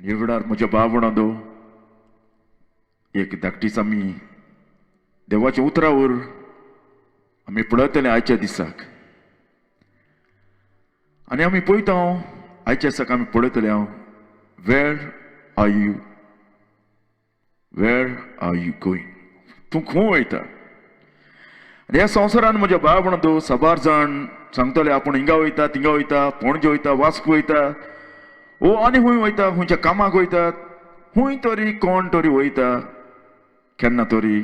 आनी ह्या वेळार म्हज्या भाव, एक धाकटीच आमी देवाच्या उतरावर आमी पळयतले आयच्या दिसाक. आनी आमी पळयता, आयच्या दिसाक आमी पळयतले हांव, Where are you, where are you going? तूं खंय वयता? आनी ह्या संवसारान, म्हज्या भाव म्हणतो, साबार जाण सांगतले आपूण हिंगा वयता, थिंगा वयता, पणजे वयता, वास्को वयता, ओ आनी खंय वयता, खंयच्या कामाक वयतात, खंय तरी कोण तरी वयता केन्ना तरी.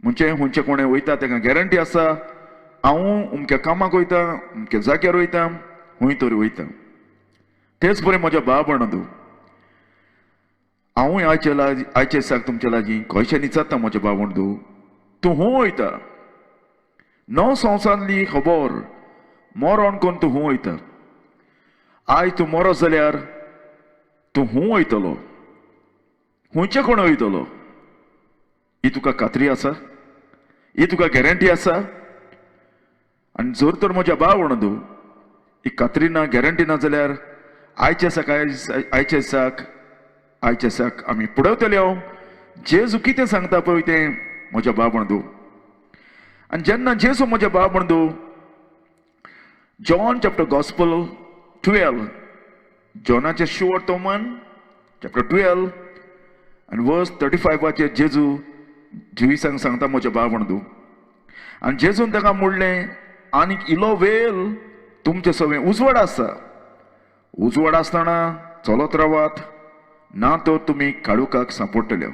म्हणजे खंयचे कोणें वयता ताका गॅरंटी आसा, हांव अमक्या कामाक वयता, अमक्या जाग्यार वयता, खंय तरी वयता. तेच बरें, म्हज्या भाव म्हणू, हांवूय आयचे लागीं, आयचे दिसाक तुमच्या लागीं क्वेश्चन विचारता, म्हज्या भाव म्हणू, तूं खंय वयता? नव संवसारांतली खबर, मरण कोण तूं खंय वयता? आयज तूं मरत जाल्यार तूं खंय वयतलो? खंयचे कोण वयतलो? ही तुका खात्री आसा? ही तुका गॅरंटी आसा? आनी जर तर, म्हज्या भाव म्हणू, ही खात्री ना, गॅरंटी ना जाल्यार आयच्या सकाळी, आयच्या दिसाक, आयच्या दिसाक आमी पळयतले हांव जेजू कितें सांगता पळय तें, म्हज्या भाव म्हणू. आनी जेन्ना जेजू, म्हज्या भाव म्हणू, जॉन चॅप्टर गॉस्पल 12, जॉनाचें शुवर्तमान चॅप्टर 12 आनी वर्स 35चेर जेजू जुईसांक सांगता, म्हज्या भाव म्हणू. आनी जेजून ताका म्हणलें, आनीक इलो वेळ तुमचे सवें उजवाड आसा. उजवाड आसतना चलत रावात, ना तर तुमी काळोखाक सांपडटले.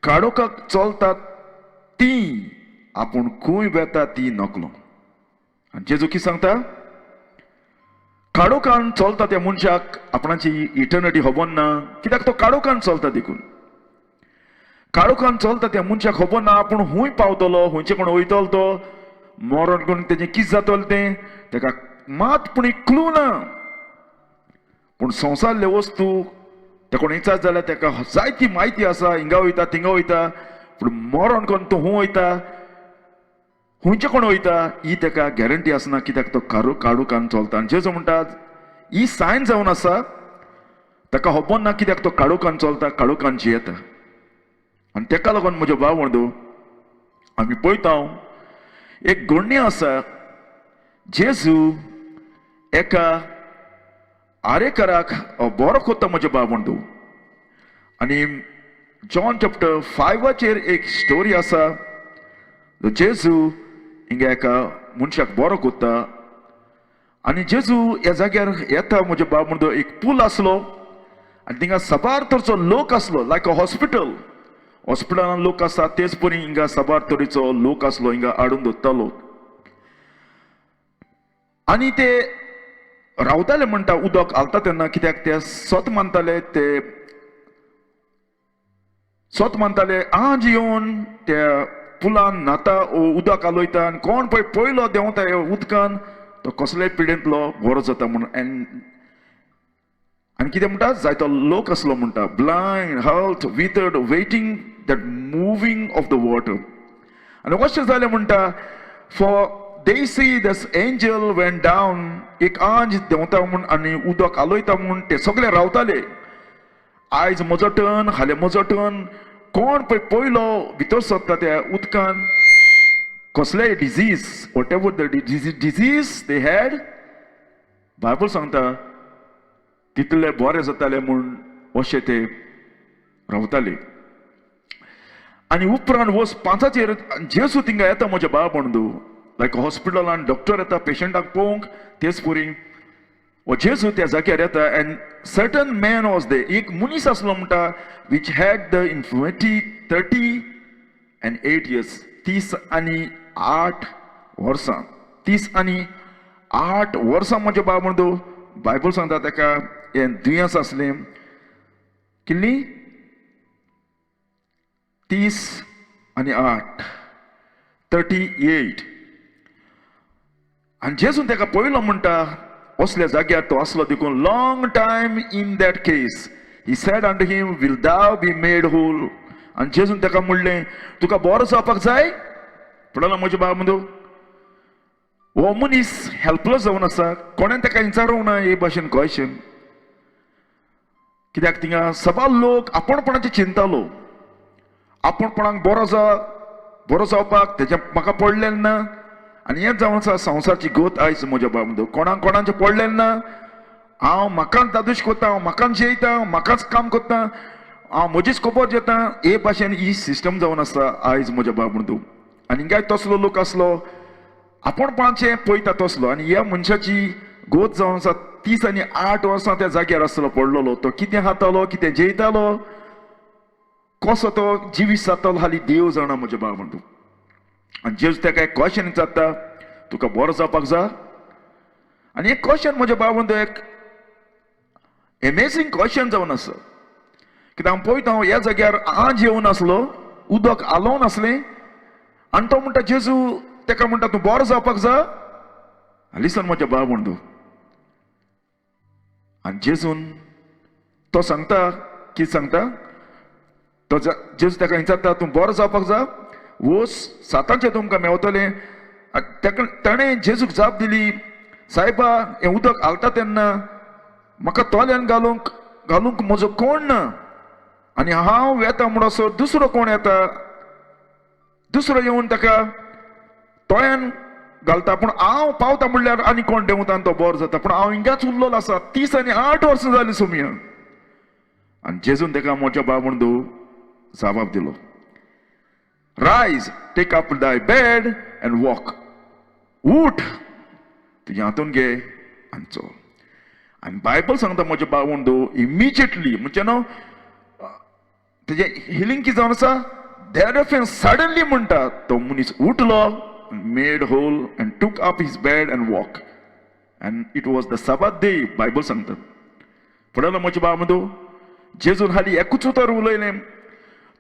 काळोखाक चलतात ती आपूण खंय वेता ती नकलो. आनी जेजू कितें सांगता? काळोखान चलता त्या मनशाक आपणाची इटर्निटी खबर ना, कित्याक तो काळोखान चलता देखून. काळोखान चलता त्या मनशाक खबर ना आपूण खूंय पावतलो, खंयचे कोण वयतलो तो, मरण करून तेजें कितें जातलें तें ताका मात पूण एक क्लू ना. पूण संवसारले वस्तू ते कोण विचारत जाल्यार ताका जायती म्हायती आसा, हिंगा वयता, थिंगा वयता. पूण मरण करून तो खूंय वयता, खंयचे कोण वयता, ही ताका गॅरंटी आसना, कित्याक तो काळोखान चलता. आनी जेजू म्हणटा, ही सायन जावन आसा, ताका खबर ना, कित्याक तो काळोखान चलता, काळोखान जियेता. आनी ताका लागून, म्हज्या भाव म्हणू, आमी पळयता, एक घडणी आसा. जेजू एका आरेकराक बरो कोत्ता, म्हज्या भाव म्हणू. आनी जॉन चॅप्टर 5चेर एक स्टोरी आसा. जेजू हिंगा एका मनशाक बरो कोत्ता. आनी जेजू ह्या जाग्यार येता, म्हज्या भाव म्हणतो, एक पूल आसलो आनी थिंगा साबार तरेचो लोक आसलो, लायक अ हॉस्पिटल. हॉस्पिटलान लोक आसा तेच परी हिंगा साबार तरेचो लोक आसलो, हिंगा हाडून दवरतालो. आनी ते रावताले म्हणटा उदक घालता तेन्ना, कित्याक ते सत मानताले, ते सत मानताले, आज येवन त्या पुलान न्हाता, उदक घालयता आनी कोण पळय पयलो देंवता ह्या उदकान तो कसलेय पिडेंतलो बरो जाता म्हणून. आनी कितें म्हणटा, जायतो लोक आसलो म्हणटा, blind, halt, withered, waiting that moving of the water. आनी कशें जालें म्हणटा, for they see this angel went down, एक आंज देंवता म्हूण आनी उदक हालयता म्हूण ते सगळे रावताले. आयज म्हजो टर्न, फाल्यां म्हजो टर्न. कोण पळय पयलो भितर सरता त्या उदकान, कसलेय disease, whatever the disease they had, Bible सांगता तितले बरे जाताले म्हूण अशे ते रावताले. आनी उपरांत वर्स 5चेर जेजू थिंगा येता, म्हज्या बाब म्हणू, लायक हॉस्पिटलान डॉक्टर येता पेशंटाक पळोवंक, तेच परी हो जेजू त्या जाग्यार येता. And certain man was there, एक मनीस आसलो म्हणटा, which had the infirmity 38 years, 38 वर्सां, 38 वर्सां, म्हज्या बाब म्हणतो, बायबल सांगता ताका हें दुयेंस आसलें. कितली? 38, 38. आनी जेजून ताका पळयलो म्हणटा, असल्या जाग्यार तो आसलो देखून, long time in that case. He said unto him, "Wilt thou be made whole?" आनी जेजून ताका म्हणलें, तुका बरो जावपाक जाय? पळयला, म्हज्या बाब म्हणतो, हो मनीस हेल्पलेस जावन आसा. कोणें ताका विचारूंक ना हे भाशेन क्वेश्चन. कित्याक थिंगा सबार लोक आपणपणाचें चिंतालो, आपणपणाक बरो जा, बरो जावपाक तेजें म्हाका पडलें ना. आनी हें जावन आसा संवसारची गत आयज म्हज्या बाबा, कोणाक कोणाचें पडलें ना. हांव म्हाकाच दादूश करता, हांव म्हाकाच जेयता, म्हाकाच काम करता, हांव म्हजीच खबर जेता, हे भाशेन ही सिस्टम जावन आसा आयज म्हज्या बाबा. आनी हिंगाय तसलो लोक आसलो, आपणपणाचें पळयता तसलो. आनी ह्या मनशाची गोत जावन आसा 38 वर्सां त्या जाग्यार आसलो पडलेलो. तो कितें खातालो, कितें जेयतालो, कसो तो जिवीत जातालो हाली देव जाणा म्हज्या बाबा. आनी जेजू ताका एक क्वेश्चन विचारता, तुका बरो जावपाक जाय? आनी एक क्वेश्चन म्हज्या बाबा एक एमेझींग क्वेश्चन जावन आसा. कित्याक हांव पळयता हांव ह्या जाग्यार आज येवन आसलो, उदक आलोवन आसलें, आनी तो म्हणटा जेजू ताका म्हणटा तूं बरो जावपाक जाय? लिसन म्हज्या बाबा म्हणटा. आनी जेजून तो सांगता, कितें सांगता तो, जेजू ताका विचारता तूं बरो जावपाक जाय, वोस सातांचें तुमकां मेवतलें. ताका ताणें जेजूक जाप दिली, सायबा हें उदक हालता तेन्ना म्हाका तोल्यान घालूंक घालूंक म्हजो कोण ना, आनी हांव वेता म्हणसर दुसरो कोण येता, दुसरो येवन ताका तोयान घालता, पूण हांव पावता म्हणल्यार आनी कोण देंवता आनी तो बरो जाता, पूण हांव हिंगाच उरलेलो आसा, 38 वर्सां जालीं सोमया. आनी जेजून ताका म्हज्या बाब म्हणून जबाब दिलो, rise, take up thy bed and walk. उठ, तुज्या हातून घे आनी चल. आनी बायबल सांगता म्हज्या बाब म्हणून इमिजिएटली, म्हणजे न्हू तेजें हिलींग कितें जावन आसा, there suddenly म्हणटा तो मनीस उठलो, made whole and took up his bed and walk. And it was the Sabbath day. Bible सांगता. पळयलो म्हज्या बाबा म्हणू, जेजून हाली एकूच उतर उलयलें.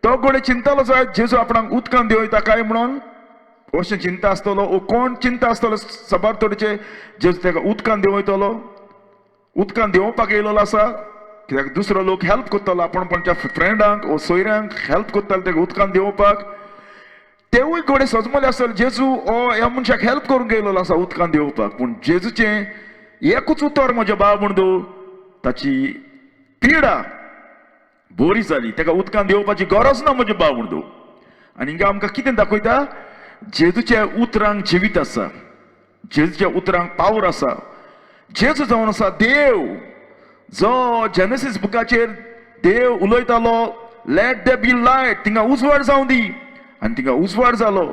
तो घोडे चिंतालो जायत जेजू आपणाक उदकान देंवयता काय म्हणून, अशें चिंता आसतलो, ओ कोण चिंता आसतलो साबार तरेचे. जेजू ताका उदकान देंवयतलो, उदकान देंवपाक येयलेलो आसा, कित्याक दुसरो लोक हेल्प करतलो, आपण कोणच्या फ्रेंडांक ओ सोयऱ्यांक हेल्प करतालो ताका उदकान देंवपाक. तेवूय घोडे सजमले आसतले जेजू ओ ह्या मनशाक हेल्प करूंक येयलेलो आसा उदकान देंवपाक. पूण जेजूचें एकूच उतर म्हज्या बाब म्हणू ताची पिडा बरी जाली, ताका उदकान देंवपाची गरज ना म्हज्या बाब म्हणू. आनी हिंगा आमकां कितें दाखयता, जेजूच्या उतरांक जिवीत आसा, जेजूच्या उतरांक पावर आसा. जेजू जावन आसा देव, जो जेनेसीस बुकाचेर देव उलयतालो, let there be light, थिंगा उजवाड जावं दी, आनी थिंगा उजवाड जालो.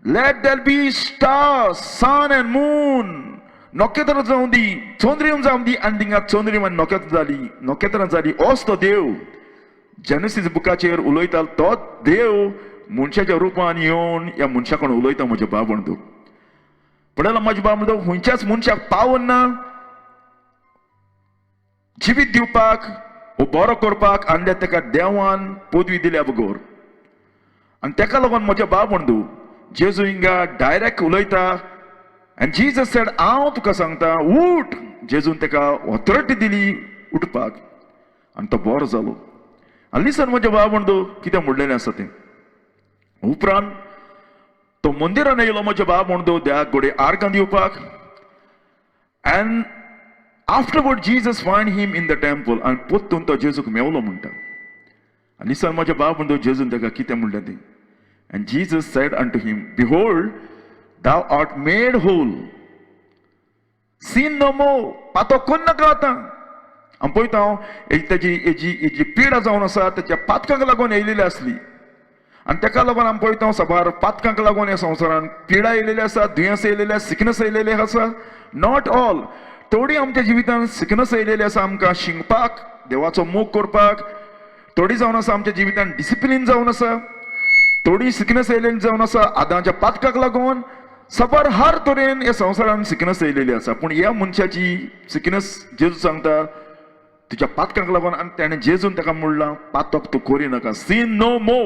Let there be star, sun and moon, नखेत्रां जावं दी, चंद्रीम जावं दी, आनी थिंगा चंद्रीम आनी नखेत्रां जाली, नखेत्रां जाली. ओस तो देव जेनेसीस बुकाचेर उलयतालो, तो देव मनशाच्या रुपान येवन ह्या मनशा कडून उलयता म्हज्या बाब म्हणतो. पळयला म्हज्या बाब म्हणतो, खंयच्याच मनशाक पावन ना जिवीत दिवपाक वो बरो करपाक, आनी ताका देवान पदवी दिल्या बगर. आनी ताका लागून म्हज्या बाब म्हणतो जेजू हिंगा डायरेक्ट उलयता. आनी जीजस सेड, हांव तुका सांगता उठ. जेजून ताका ऑथॉरिटी दिली उठपाक, आनी तो बरो जालो. आनी लिसन म्हज्या बाब म्हणतो कितें म्हणलेलें आसा तें. उपरांत तो मंदिरान येयलो म्हज्या बाब म्हणतो देवाक घोडे आर्गां दिवपाक. And afterward Jesus find him in the temple, आनी पोत्तून तो जेजूक मेवलो म्हणटा. आनी लिसन म्हज्या बाब म्हणतो जेजून ताका कितें म्हणलें तें. And Jesus said unto him, behold, thou art made whole, sin no more. पातो कोण नाका आतां. हांव पळयता हांव ताजी हेजी हेजी पिडा जावन आसा ताच्या पातकांक लागून येयलेली आसली. आनी ताका लागून आमी पळयता साबार पातकांक लागून ह्या संवसारान पिडा येयलेली आसा, दुयेंस येयलेले आसा, सिकनस येयलेले आसा. Not all, थोडी आमच्या जिवितान सिकनस येयलेली आसा आमकां शिंकपाक, देवाचो मोग करपाक. थोडी जावन आसा आमच्या जिवितान डिसिप्लीन जावन आसा. थोडी सिकनस येयलेली जावन आसा आदांच्या पातकाक लागून. साबार हर तरेन ह्या संवसारान सिकनस येयलेली आसा. पूण ह्या मनशाची सिकनस जेजू सांगता तुज्या पातकांक लागून. आनी तेणें जेजून ताका म्हणलां पातक तूं करी नाका, सीन नो मो.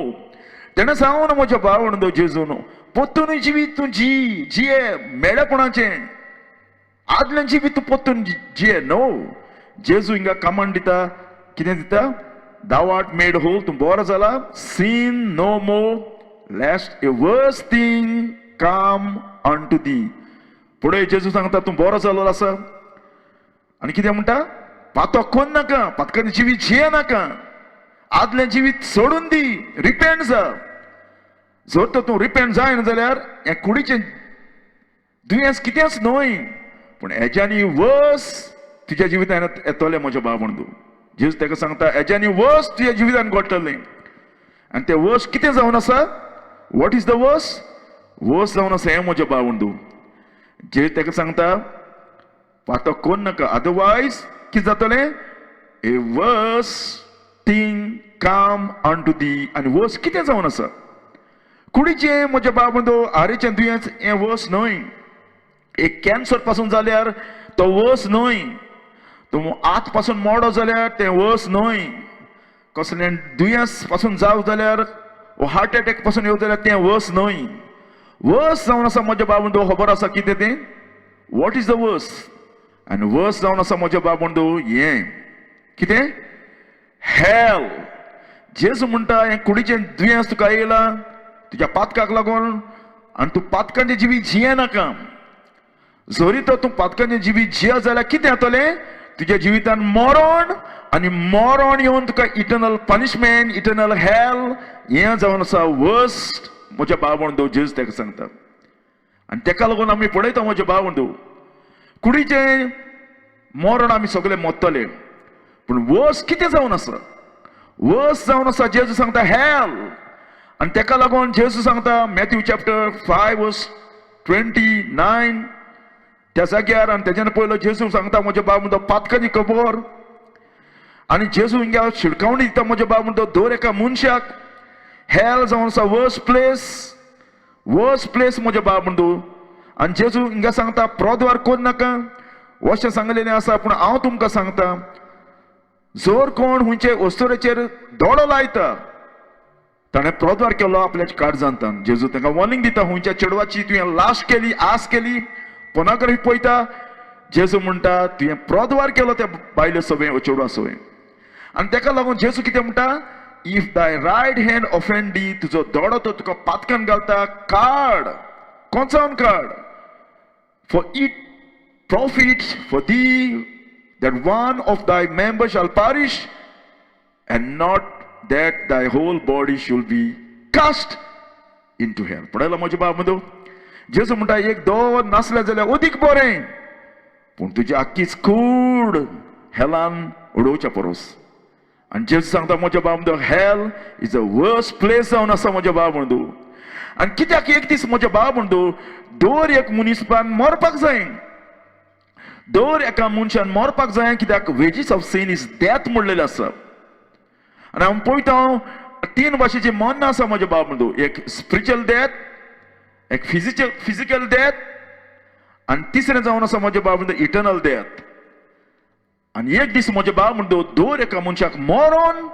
तेणें सांगून म्हज्या भाव जेजून पोत्तून जिवीत तूं जी जिये मेळेपणाचें, आदलें जिवीत तूं पोत्तून जिये नो. जेजू हिंगा कमांड दिता, कितें दिता, thou art made whole, तूं बरो जाला, sin no more lest a worse thing come unto thee. फुडें जेजू सांगता तूं बरो जालो आसा, आनी कितें म्हणटा, पातक कोन्न नाका, पातकांचें जिवीत जिये नाका, आदलें जिवीत सोडून दी, रिपेंट जा. जर तर तूं रिपेंट जायना जाल्यार हें कुडीचें दुयेंस कितेंच न्हय, पूण हेज्यानी वर्स तुज्या जिवितान येतलें. म्हज्या भाव बंधू, जेजू ताका सांगता, हेज्यानी वर्स तुज्या जिवितान घडटलें. आनी तें वर्स कितें जावन आसा? What is the worse? Worse जावन आसा हें, म्हज्या भाव बंधू, जेजू ताका सांगता, पातक कोन्न नाका, अदरवायज कितें जातलें? A worse thing come unto thee. आनी वर्स कितें जावन आसा? कुडीचें, म्हज्या भाव बंधू, आरेचें दुयेंस हें वर्स न्हय. एक कॅन्सर पासून जाल्यार तो वर्स न्हय. तूं आत पासून मोडो जाल्यार तें वर्स न्हय. कसलें दुयेंस पासून जावं जाल्यार, हार्ट एटॅक पासून येवं जाल्यार तें वर्स न्हय. वर्स जावन आसा, म्हज्या भाव बंधू, खबर आसा कितें तें? What is the worse? आनी वर्स जावन आसा, म्हज्या भाव बंधू, हें कितें? हेल. जेजू म्हणटा, हें कुडीचें दुयेंस तुका येयलां तुज्या पातकाक लागून आनी तूं पातकांचें जिवीत जिये नाका. जरी तर तूं पातकांचें जिवीत जिया जाल्यार कितें जातलें तुज्या जिवितान? मरण. आनी मरण येवन तुका इटर्नल पनिशमेंट, इटर्नल हेल. हें जावन आसा वर्स्ट, म्हज्या भाव बंधू, जेजू ताका सांगता. आनी तेका लागून आमी पळयता, म्हज्या भाव बंधू, कुडीचें मरण आमी सगळे मरतले, पूण वर्स कितें जावन आसा? वर्स जावन आसा, जेजू सांगता, हेल. आनी तेका लागून जेजू सांगता, Matthew chapter 5 verse 29, त्या जाग्यार आनी तेज्यान पयलो जेजू सांगता, म्हज्या भाव म्हणतो, पातकाची खबर. आनी जेजू हिंगा शिडकावणी दिता, म्हज्या भाव म्हणतो, दर एका मनशाक हेल जावन आसा वर्स प्लेस, वर्स प्लेस, म्हज्या भाव म्हणतो. आनी जेजू हिंगा सांगता, प्रोद्वार कोर नाका अशें सांगलेलें आसा, पूण हांव तुमकां सांगता, जर कोण खंयचे वस्तुरेचेर दोळो लायता, ताणें प्रोद्वार केलो आपल्या काळजांतान. जेजू तांकां वॉर्निंग दिता, खंयच्या चेडवाची तुवें लास्ट केली, आस केली, पोर्नोग्राफी पळयता, जेजू म्हणटा, तुवें प्रोद्वार केलो त्या बायले सवें, चेडवा सवें. आनी तेका लागून जेजू कितें म्हणटा? If thy right hand offend thee, तुजो दोळो तो तुका पातकान घालता, काड, कोंचावन काड. For it profit for thee that one of thy members shall perish and not that thy whole body should be cast into hell. पळयला, म्हज्या बाब मदो, जेजू म्हणटा, एक दोन नासले जाल्यार अदीक बरें, पूण तुजी आख्खीच कूड हेलान उडोवच्या परस. आनी जेजू सांगता, म्हज्या बाब म्हणतो, hell is a worst place जावन आसा, म्हज्या बाब म्हणतो. आनी कित्याक एक दीस, म्हज्या बाब म्हणतो, दर एक मनीसपान मरपाक जाय, दर एका मनशान मरपाक जाय, कित्याक wages of sin is death म्हणलेलें आसा. आनी हांव पळयता, तीन भाशेची मरण आसा, म्हज्या बाब म्हणतो. एक स्पिरिच्युअल डेथ, एक फिजिकल डेथ आनी तिसरें जावन आसा, म्हज्या बाब म्हणतो, इटर्नल डेथ. आनी एक दीस, म्हज्या बाब म्हणतो, दर एका मनशाक मरोन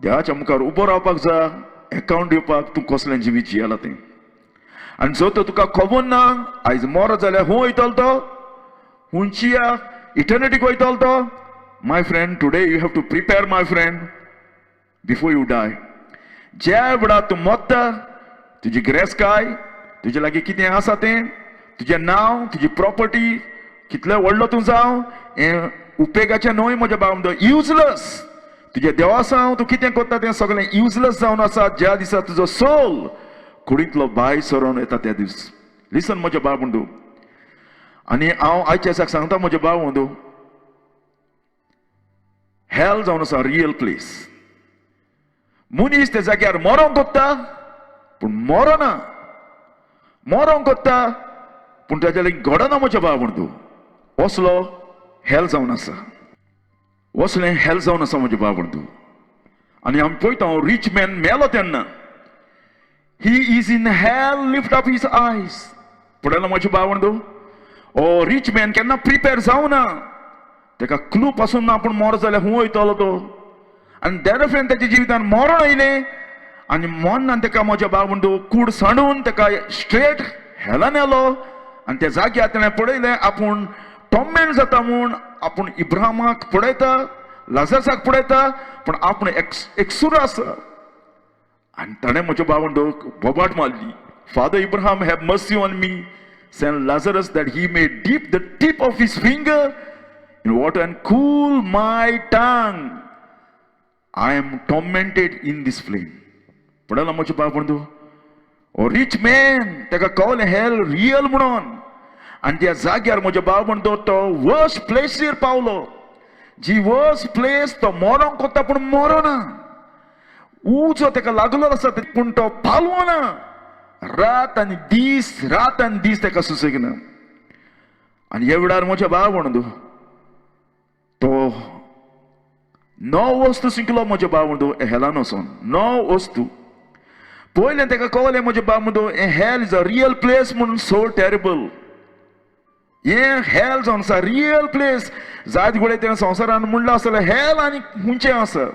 देवाच्या मुखार उबो रावपाक जाय, एकावंट दिवपाक, तूं कसलें जिवीत जियेला तें. आनी जर तर तुका खबर ना, आयज मरत जाल्यार हूं वयतलो तो, हुंचिया इटर्निटीक वयतलो तो, my friend, today you have to prepare, my friend, before you die. ज्या वेळार तूं मरता, तुजी गिरेस्तकाय, तुजे लागीं कितें आसा तें, तुजें नांव, तुजी प्रॉपर्टी, कितलें व्हडलो तूं जावं, हें उपेगाचें न्हय, म्हज्या भाव म्हणतो, युजलस. तुजें देवासांव तूं कितें करता तें सगळें युजलस जावन आसा, ज्या दिसा तुजो सोल कुडींतलो भायर सरोन येता त्या दीस. लिसन, म्हज्या भाव म्हणतो, आनी हांव आयच्या दिसाक सांगता, म्हज्या भाव म्हणतो, हेल जावन आसा रियल प्लेस. मनीस त्या जाग्यार मरोंक कोत्ता पूण मरोना, मरोंक कोत्ता पूण ताच्या लागीं घडना, म्हज्या भाव म्हणतो. असलो हेल जावन आसा, असलें हेल जावन आसा, म्हज्या भाव म्हणतो. आनी आमी पळयता, रिच मॅन मेलो तेन्ना, he is in hell, lift up his eyes. पळयला, म्हज्या भाव म्हणतो, ओ रिच मॅन केन्ना प्रिपेर जावना. ताका क्लू पासून ना आपूण मरो जाल्यार हूं वयतलो तो. आनी देरफ्रेन ताच्या जिवितान मरण आयलें आनी मरणान ताका, म्हज्या भाव म्हणतो, कूड सांडून ताका स्ट्रेट हेलान येलो. आनी त्या जाग्यार ताणें पळयलें, आपूण टॉर्मेंट जाता म्हूण. आपूण इब्राहिमाक पळयता, लाजरसाक पळयता, पूण आपूण एकसुरो आसा. आनी ताणें, म्हज्या भाव म्हणतो, बोबाट मारली, "Father Abraham, have mercy on me. Send Lazarus that he may dip the tip of his finger in water and cool my tongue. I am tormented in this flame. पळयला म्हज्या बाब म्हणू, ओ रिच मॅन ताका कळलें हेल real म्हणून. आनी त्या जाग्यार म्हज्या बाब म्हणतो तो वर्स्ट प्लेसीर पावलो, जी वर्स्ट प्लेस तो मरोंक कोत्ता पूण मरोना. उजो ताका लागलो आसा पूण तो पालवना. रात आनी दीस, रात आनी दीस ताका सुसेगना. आनी ह्या वेळार म्हज्या बाब म्हणू तो नव वस्तू शिकलो म्हज्या बाब म्हणतो हेलान वचोन नव वस्तू. पयलें ताका कळलें म्हज्या बाब म्हणतो hell is a real place म्हणून, सो टेरेबल हें हेल जावन आसा रियल प्लेस. जायत घडये तेणें संवसारान म्हणलां आसतलें हेल आनी खंयचें आसा,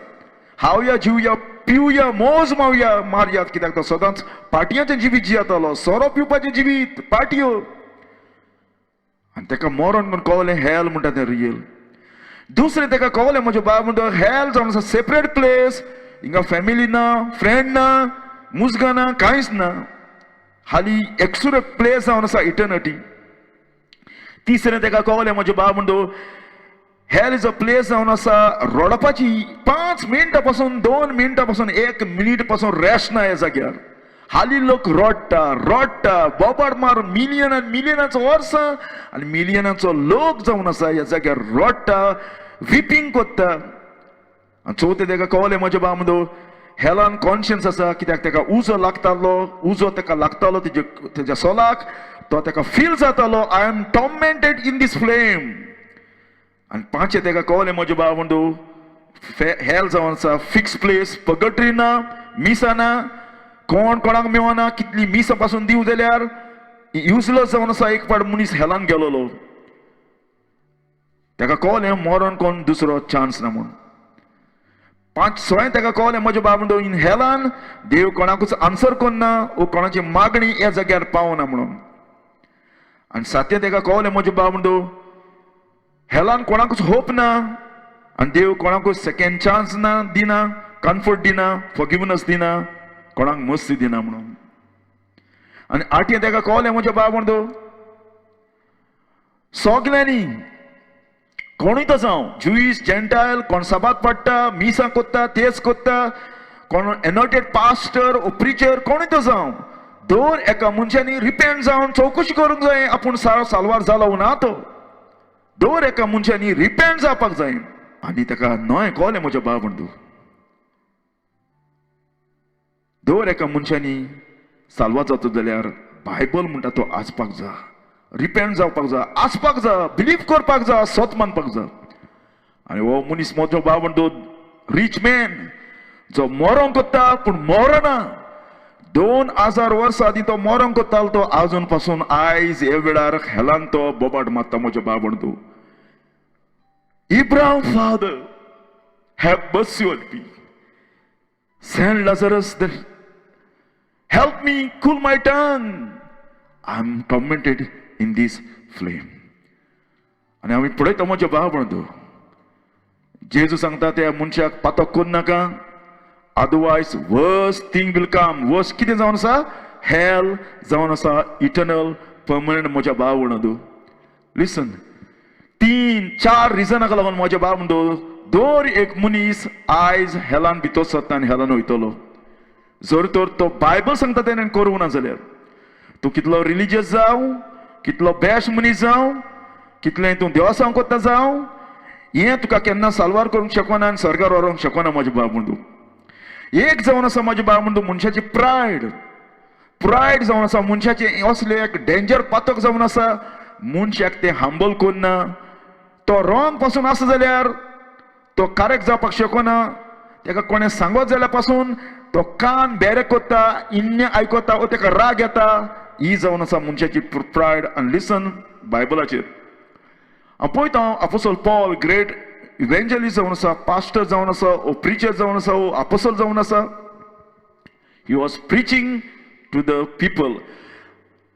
हावया जिवया पिवया मोज मावया मारयात, कित्याक तो सदांच पाटयांचें जिवीत जियेतालो, सोरो पिवपाचें जिवीत, पाटयो. आनी ताका मरण म्हूण कळलें हेल म्हणटा तें रियल. दुसरें ताका कळलें म्हज्या बाब म्हणटा हेल जावन आसा सेपरेट प्लेस, हिंगा फॅमिली ना, फ्रेंड ना, मुजगां ना, कांयच ना, हाली एक्सुरे प्लेस जावन आसा इटर्निटी. तिसरें ताका कळलें म्हज्या बाब म्हणतो हेल is a place जावन आसा रडपाची, 5 मिनटां पासून 2 मिनटां पासून 1 मिनीट पासून रेस्ट ना ह्या जाग्यार. हाली लोक रडटा रडटा बोबाड मार, मिलियन आनी मिलियनाचो वर्सां आनी मिलियनाचो लोक जावन आसा ह्या जाग्यार रडटा, विपिंग कोत्ता. आनी चवथें ताका कळलें म्हज्या बाब म्हणतो हेलान कॉन्शियन्स आसा, कित्याक ताका उजो लागतालो, उजो ताका लागतालो तेज्या सोलाक, तो ताका फील जातालो I am tormented in this flame. आनी पांचें ताका कळलें म्हज्या बाब म्हणतो हेल जावन आसा फिक्स प्लेस, पगटरी ना, मिसां ना, कोण कोणाक मेवना, कितली मिसां पासून दिवं जाल्यार युजलस जावन आसा. एक पाट मनीस हेलान गेलोलो, ताका कळलें मरण कोण दुसरो चान्स ना म्हूण. 5 सवें ताका कळलें म्हज्या बाब म्हणतो इन हेलान देव कोणाकूच आन्सर करना वो कोणाची मागणी ह्या जाग्यार पावना म्हणून. आनी सातें ताका कळलें म्हज्या बाब म्हणतो हेलान कोणाकूच होप ना आनी देव कोणाकूच सेकेंड चान्स ना दिना, कम्फर्ट दिना, फॉरगिवनस दिना, कोणाक मस्ती दिना म्हणून. आनी आठें ताका कळलें म्हज्या बाब म्हणतो सगल्यांनी कोणूय तो जावं, ज्युईश जेंटायल, कोण साबात पडटा, मिसां कोत्ता, तेच कोत्ता, कोण एनोटेड पास्टर ओ प्रिचर, कोणूय तो जावं, दर एका मनशांनी रिपेंट जावन चवकशी करूंक जाय आपूण सालवार जालो ना तो. दर एका मनशांनी रिपेंट जावपाक जाय. आनी ताका न्हय कळलें म्हज्या बाब म्हणटू दर एका मनशांनी साल्वार जाता जाल्यार बायबल म्हणटा तो आसपाक जाय, रिपेंट जावपाक जाय, आसपाक जाय, बिलीव करपाक जाय, सत मानपाक जाय. आनी हो मनीस म्हजो बाब म्हणटो रिच मॅन जो मरोंक कोत्ता पूण मरना, 2000 वर्सां आदीं तो मरोंक कोत्तालो, तो आजून पासून आयज हे वेळार हेलान तो बोबाट मारता म्हज्या बाब म्हणटो Abraham father have mercy on me, send Lazarus help me cool my tongue, I am tormented in this flame. आनी आमी पळयता म्हज्या बाब म्हणतो जेजू सांगता त्या मनशाक पातक करूं नाका, otherwise worst thing will come. Worst कितें जावन आसा? हेल जावन आसा, इटर्नल परमनंट म्हज्या बाब म्हणतो. लिसन, 3-4 रिजनाक लागून म्हज्या बाब म्हणतो दर एक मनीस आयज हेलान भितर सरता आनी हेलान वयतलो. जर तर तो बायबल सांगता तेणें करूंक ना जाल्यार तूं कितलो रिलिजियस जावं, कितलो बेस्ट मनीस जावं, कितलें तूं देवसांव कोत्ता जावं, हें तुका केन्ना साल्वार करूंक शकना आनी स्वर्गार व्हरूंक शकना म्हज्या बाब म्हणटू. एक जावन आसा म्हज्या बाब म्हणटू मनशाची प्रायड, प्रायड जावन आसा मनशाचें असलें एक डेंजर पातक जावन आसा, मनशाक तें हंबल करना, तो रॉंग पासून आसा जाल्यार तो करेक्ट जावपाक शकना, ताका कोणें सांगत जाल्यार पासून तो कान बेरे कोत्ता, इन्ने आयकता वो ताका राग येता. ही जावन आसा मनशाची प्रायड. आनी लिसन बायबलाचेर हांव पळयता आपोसल पॉल ग्रेट इव्हेंजलिस्ट जावन आसा, पास्टर जावन आसा, ओ प्रिचर जावन आसा, ओ आपोसल जावन आसा. He was preaching to the people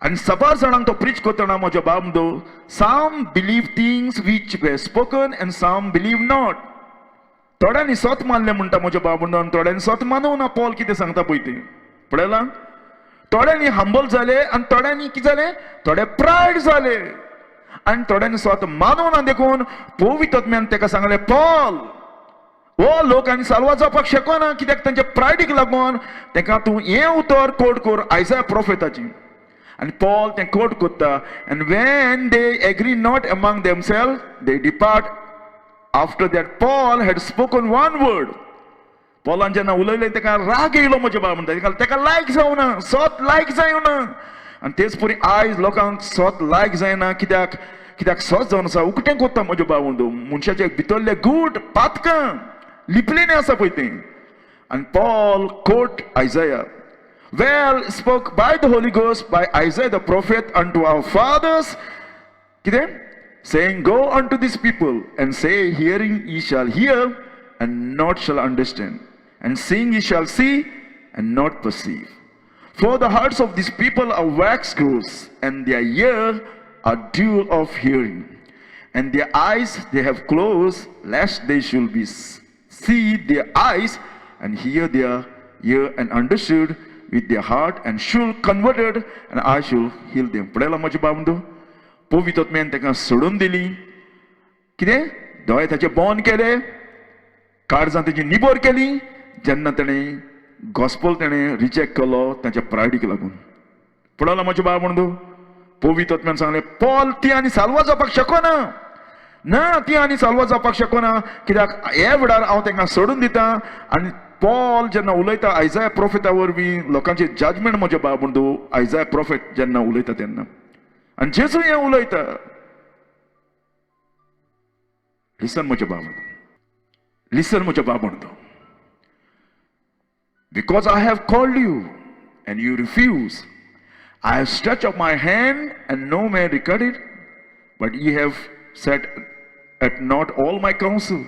आनी साबार जाणांक तो प्रीच करतना म्हज्या बाब म्हणतो some believe things which were spoken and some believe not. थोड्यांनी सत मानलें म्हणटा म्हज्या बाब म्हणतो आनी थोड्यांनी सत मानूं ना. पॉल कितें सांगता पळय तें पळयलां, थोड्यांनी हंबल जाले आनी थोड्यांनी कितें जालें, थोडे प्रायड जाले. आनी थोड्यांनी सत मानूना देखून पवित्र ताका सांगलें, पॉल हो लोक आनी साल्वार जावपाक शकना, कित्याक तांच्या प्रायडीक लागून ताका तूं हें उतर कोट कर आयजा प्रोफेताची. आनी पॉल तें कोट करता, and when they agree not among themselves they depart after that Paul had spoken one word. पॉलान जेन्ना उलयलें ताका राग येयलो म्हज्या बाबा म्हणटा, ताका लायक जावना, सत लायक जायना. आनी तेच परी आयज लोकांक सत लायक जायना, कित्याक कित्याक सत जावन आसा उकतें कोत्ता म्हज्या बाबा म्हणटा, मनशाचे भितरले गूट पातकां लिपलेलें आसा पळय तें. आनी Paul quote Isaiah, well spoke by the Holy Ghost by Isaiah the prophet unto our fathers, कितें, saying, go unto these people and say, hearing ye shall hear and not shall understand, and seeing ye shall see and not perceive. For the hearts of these people are waxed gross, and their ear are dull of hearing, and their eyes they have closed, lest they should be see their eyes and hear their ear and understood with their heart and should converted, and I should heal them. पळयला म्हज्या बाबा, पवित्र आत्म्यान ताका सोडून दिली. कितें, दोळे ताचे बंद केले, काळजां तेजी निबर केली, जेन्ना ताणें गॉस्पल ताणें रिजेक्ट केलो ताच्या प्रायडीक लागून. पळयला म्हज्या बाबा म्हणून पवित्र आत्म्यान सांगलें, पॉल ती आनी साल्वार जावपाक शकना, ना ती आनी साल्वार जावपाक शकना, कित्याक हे वेळार हांव तांकां सोडून दिता. आनी पॉल जेन्ना उलयता आयजाय प्रोफेटा वरवीं लोकांचे जजमेंट म्हज्या बाबा म्हणून, आयजाय प्रोफेट जेन्ना उलयता तेन्ना आनी जेजू हें उलयता, लिसन म्हज्या बाबा, लिसन म्हज्या बाबा म्हणतो, because I have called you and you refuse, I have stretched up my hand and no man regarded, but ye have set at naught all my counsel.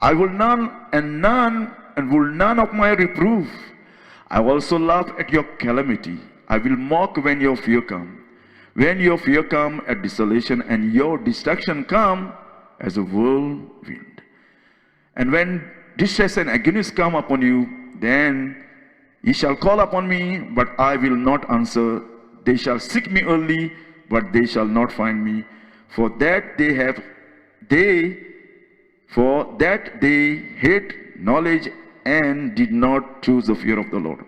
I will none and none and will none of my reproof. I also laugh at your calamity. I will mock when your fear come. When your fear come at desolation and your destruction come as a whirlwind. And when distress and agonies come upon you, then ye shall call upon me, but I will not answer. They shall seek me early, but they shall not find me. For that they have, they, for that they hate knowledge and did not choose the fear of the Lord.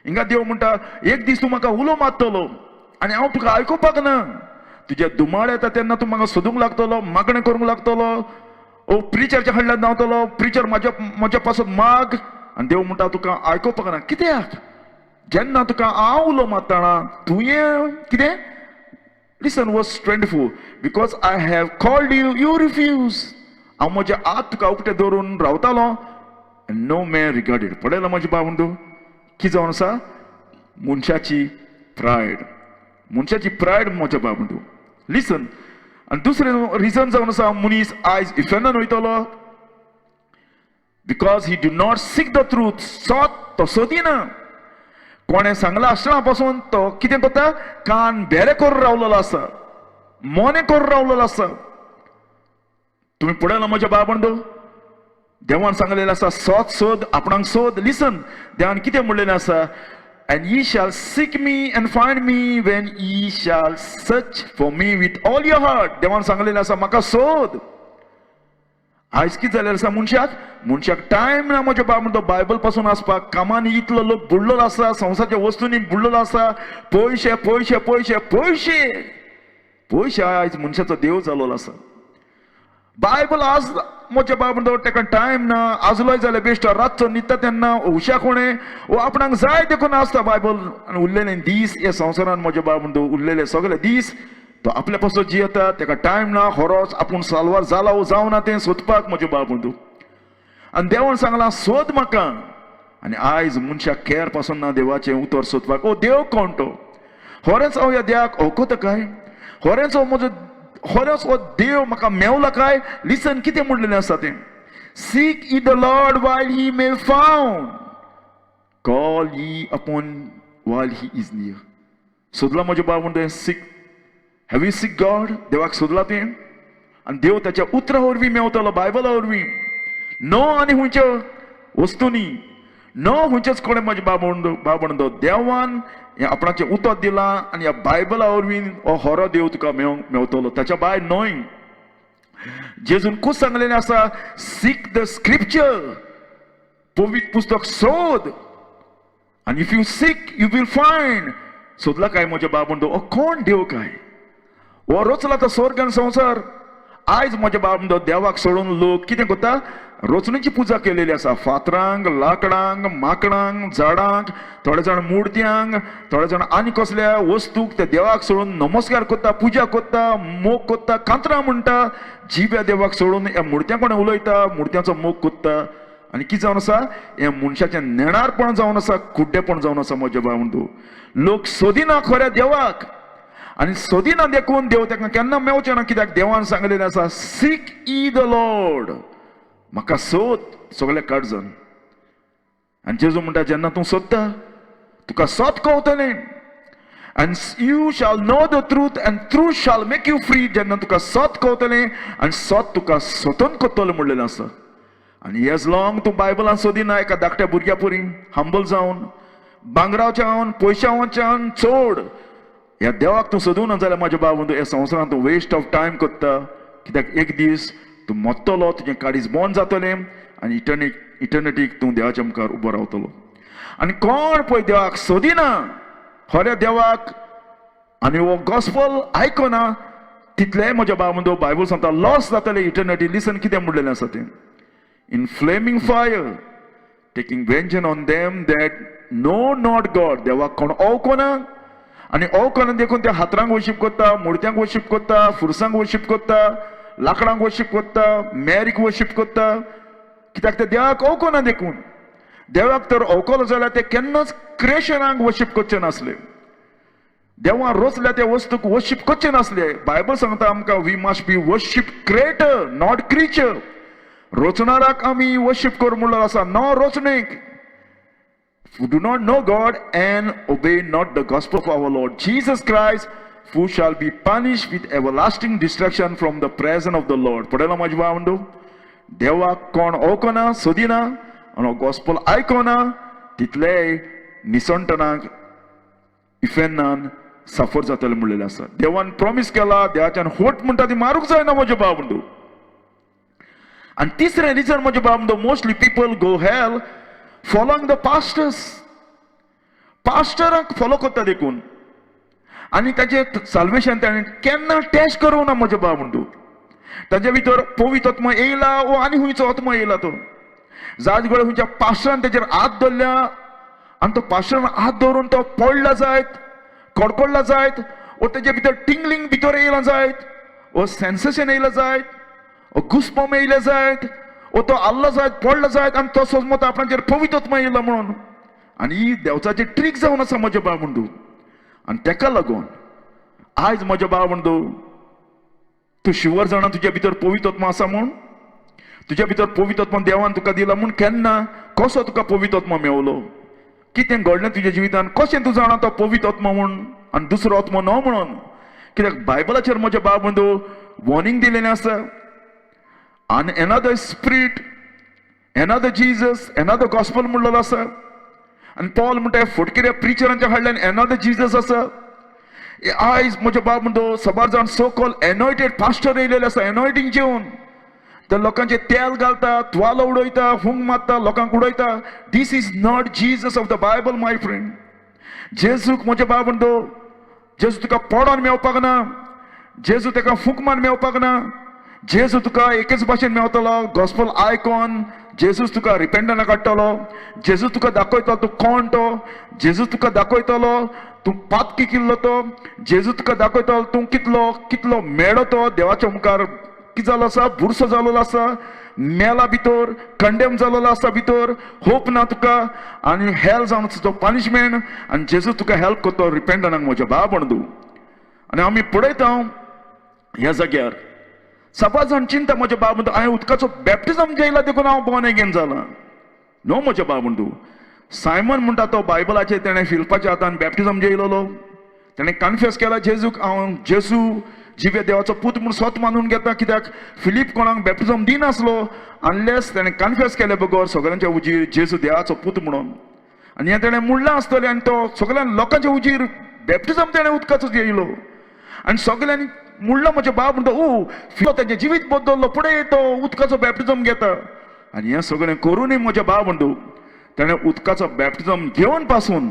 हिंगा देव म्हणटा, एक दीस तूं म्हाका उलो मारतलो आनी हांव तुका आयकुपाक ना. तुज्या दुमाळ येता तेन्ना तूं म्हाका सोदूंक लागतलो, मागणें करूंक लागतलो, ओ प्रिचरच्या कडल्यान धांवतलो, प्रिचर म्हाज्या म्हज्या पासत माग. आनी देव म्हणटा तुका आयकुपाक ना, कित्याक जेन्ना तुका हांव उलो मारतना तुवें कितें. Listen verse 24, because I have called you, you refuse. हांव म्हज्या हात तुका उकते दवरून रावतालो, नो मॅन रिगार्डेड. पळयला म्हज्या बाबा, तूं कितें जावन आसा, मनशाची प्रायड, मनशाची प्रायड म्हज्या बाबा तूं. लिसन, आनी दुसरें रिजन जावन आसा, मनीस आयज इफेर्नान वयतलो because he do not seek the truth. सत तो सोदिना. कोणें सांगलां आसतना पासून तो कितें करता, कान बेरे करून रावलेलो आसा, मोने करून रावलेलो आसा. तुमी पळयला म्हज्या बाबा, देवान सांगलेलें आसा, सत सोद, आपणाक सोद. लिसन, देवान कितें म्हणलेलें आसा, and ye shall seek me and find me when ye shall search for me with all your heart. देवान सांगलेलें आसा म्हाका सोद. आयज कितें जालें आसा मनशाक, मनशाक टायम ना म्हज्या बाब म्हणतो बायबल पासून आसपाक. कामांनी इतलो लोक बुडलेलो आसा, संवसाराच्या वस्तूंनी बुडलेलो आसा, पयशे पयशे पयशे पयशे पयशे आयज मनशाचो देव जालोलो आसा. बायबल आज म्हज्या बाब म्हणतो ताका टायम ना. आजलोय जाल्यार बेश्टो रातचो न्हिदता तेन्ना उशा कोणें वो आपणाक जाय देखून आसता बायबल. आनी उरलेले दीस ह्या संवसारान म्हज्या बाब म्हणतो उरलेले सगळे दीस तो आपल्या पासून जियेता, ताका टायम ना खरोच आपूण साल्वार जाला वो जावना तें सोदपाक म्हज्या बाब म्हणतो. आनी देवान सांगलां सोद म्हाका. आनी आयज मनशाक केर पासून ना देवाचें उतर सोदपाक. ओ देव कोण तो, खरेंच हांव ह्या देवाक वळखता काय, खरेंच हो म्हजो, खरेंच हो देव म्हाका मेवला काय. लिसन कितें म्हणलेलें आसा तें, seek ye the Lord while he may found, call ye upon while he is near. सोदला म्हज्या बाब म्हणटा, seek, have you seek God. देवाक सोदला तें, आनी देव ताच्या उतरा वरवीं मेवतलो, बायबला वरवीं, नो आनी खंयच्या वस्तूंनी, न खंयचेच कडेन म्हजे बाबण देवान हें आपणाचें उतर दिलां आनी ह्या बायबला वरवीं हो खरो देव तुका मेवतलो, ताच्या भायर न्हय. जेजून खूब सांगलेलें आसा, सीक the scripture, पवित्र पुस्तक सोद, आनी if you seek you will find. सोदला काय म्हज्या बाबण हो कोण देव काय, हो रचला तो स्वर्ग आनी संवसार. आयज म्हज्या बाबण देवाक सोडून लोक कितें करता, रचणेची पुजा केलेली आसा, फातरांक, लाकडांक, माकडांक, झाडांक, थोडे जाण मुर्त्यांक, थोडे जाण आनी कसल्या वस्तूक त्या देवाक सोडून नमस्कार करता, पुजा करता, मोग करता, कांतरां म्हणटा. जिव्या देवाक सोडून ह्या मुर्त्यां कोणें उलयता, मुर्त्यांचो मोग करता. आनी कितें जावन आसा, हें मनशाचें नेणारपण जावन आसा, कुड्डेपण जावन आसा म्हज्या भाव. लोक सोदिना खऱ्या देवाक, आनी सोदिना देखून देव ताका केन्ना मेवचें ना. कित्याक देवान सांगलेलें आसा, सीक ई the Lord, म्हाका सोद सगळे काडजन. आनी जेजू म्हणटा, जेन्ना तूं सोदता तुका सोद कवतलें, and you shall know the truth and truth shall make you free. जेन्ना तुका सत कवतलें आनी सत तुका स्वतंत्र करतलें म्हणलेलें आसा. आनी एज लॉंग तूं बायबलान सोदिना एका धाकट्या भुरग्या पुरी हंबल जावन, भांगरावच्यान पयशांच्यान चड ह्या देवाक तूं सोदूं ना जाल्यार म्हाज्या बाब ह्या संवसारांत तूं वेस्ट ऑफ टायम करता. कित्याक एक दीस तूं मरतलो, तुजें काळीज बंद जातलें आनी इटर्निटीक तूं देवाच्या मुखार उबो रावतलो. आनी कोण पळय देवाक सोदिना, खऱ्या देवाक, आनी हो गॉस्पल आयकना, तितलें म्हज्या बाब बायबल सांगता लॉस जातलें इटर्निटी. लिसन कितें म्हणलेलें आसा तें, in flaming fire taking vengeance on them that know not God. देवाक कोण ओवकोना, आनी ओवकोना देखून त्या हातरांक वर्शीप करता, मुर्त्यांक वर्शीप करता, फुरसांक वर्शीप करता, लाकडांक वर्शीप करता, मॅरीक वर्शीप करता. कित्याक ते देवाक ओवकोना देखून. देवाक तर ओवकलो जाल्यार ते केन्नाच क्रिएशनाक वर्शीप करचे नासले, देवान रचल्या त्या वस्तूक वर्शीप करचे नासले. बायबल सांगता आमकां, we must be worship creator not creature. रचणाराक आमी वर्शीप कर म्हणलो आसा, न रचणेक. Who do not know God and obey not the gospel of our Lord Jesus Christ, who shall be punished with everlasting destruction from the presence of the Lord. पळयला म्हाज्या भावंडो, देवाक कोण ओवकना, सोदिना आनी गॉस्पल आयकना, तितले निसणटणाक इफेन्नान सफर जातले म्हणलेलें आसा. देवान प्रॉमीस केला, देवाच्यान होट म्हणटा ती मारूंक जायना म्हज्या भावंडो. आनी तिसरें रिजन म्हज्या भावंडो, mostly people go hell following the pastors. पास्टरांक फॉलो करता देखून, आनी ताचें साल्वेशन ताणें केन्ना टेस्ट करूंक ना म्हज्या भावंडो. ताच्या भितर पवित्र आत्मा येयला वो आनी खंयचो आत्मा येयला तो जात कडेन खंयच्या पास्टरान तेजेर हात दवरल्या आनी तो पास्टरान हात दवरून तो पडला जायत, कडकडला जायत, वो तेजे भितर टिंगलिंग भितर येयला जायत, वो सेन्सेशन येयला जायत, वो घुसपम येयले जायत, वो तो आल्लो जायत, पडलो जायत, आनी तो सोजमतो आपणाचेर पवित्र आत्मा येयला म्हणून. आनी ही देवचाची ट्रीक जावन आसा म्हज्या भावंडू. आनी तेका लागून आयज म्हज्या भावंडू, तूं शुवर जाणा तुज्या भितर पवित्र आत्मा आसा म्हूण, तुज्या भितर पवित्र आत्मा देवान तुका दिला म्हूण. केन्ना कसो तुका पवित्र आत्मा मेवलो, कितें घडलें तुज्या जिवितान, कशें तूं जाणा तो पवित्र आत्मा म्हूण आनी दुसरो आत्मा न्हय म्हणून? कित्याक बायबलाचेर म्हज्या भावंडू वॉर्निंग दिलेलें आसा, आनी another spirit, another Jesus, another gospel म्हणलेलो आसा. आनी पॉल म्हणटा फटकिऱ्या प्रिचरांच्या हाडल्यान एनदर जीजस आसा. आयज म्हज्या बाब म्हणतो सबार जाण सो कॉल एनॉयटेड पास्टर येयलेले आसा, एनॉयटींग जेवन त्या लोकांचे तेल घालता, तुवालो उडयता, फूंक मारता, लोकांक उडयता. This is not Jesus of the Bible, my friend. जेजूक म्हज्या बाब म्हणतो, जेजू तुका पडोन मेवपाक ना, जेजू ताका फूंक मार मेवपाक ना. जेजू तुका एकेच भाशेन मेवतलो, गॉस्पल आयकॉन जेजूस तुका रिपेंटना काडटलो, जेजू तुका दाखयतलो तूं कोण तो, जेजू तुका दाखयतलो तूं पातकी किल्लो तो, जेजू तुका दाखयतलो तूं कितलो कितलो मेळो तो देवाच्या मुखार, कितें जालो आसा, बुरसो जालोलो आसा, मेला भितर, कंडेम जालोलो आसा भितर, होप ना तुका, आनी हेल जावन आसा तो पनिशमेंट. आनी जेजू तुका हेल्प करतो रिपेंटनाक म्हज्या बाब म्हणू. आनी आमी पळयता ह्या जाग्यार सबार जाण चिंता म्हज्या बाब म्हणटा, हांवें उदकाचो बॅप्टिजम जेयला देखून हांव बॉर्न अगेन जाला. न्हू म्हज्या बाब म्हणटू, सायमन म्हणटा तो बायबलाचेर तेणें फिल्पाच्या हातान बॅप्टिजम जेयलोलो, तेणें कन्फेस केला जेजूक, हांव जेजू जिव्या देवाचो पूत म्हूण स्वत मानून घेता. कित्याक फिलीप कोणाक बॅप्टिझम दिनासलो अनलेस तेणें कन्फेस केले बगर सगळ्यांच्या उजीर जेजू देवाचो पूत म्हणून. आनी हें तेणें म्हणलां आसतलें आनी तो सगळ्या लोकांच्या उजीर बॅप्टिझम तेणें उदकाचो येयलो आनी सगळ्यांनी म्हणलां म्हज्या बाब म्हणटा ओ तेजें जिवीत बदल्लो, फुडें तो उदकाचो बॅप्टिझम घेता. आनी हें सगळें करूनय म्हज्या बाब म्हणटू तेणें उदकाचो बॅप्टिझम घेवन पासून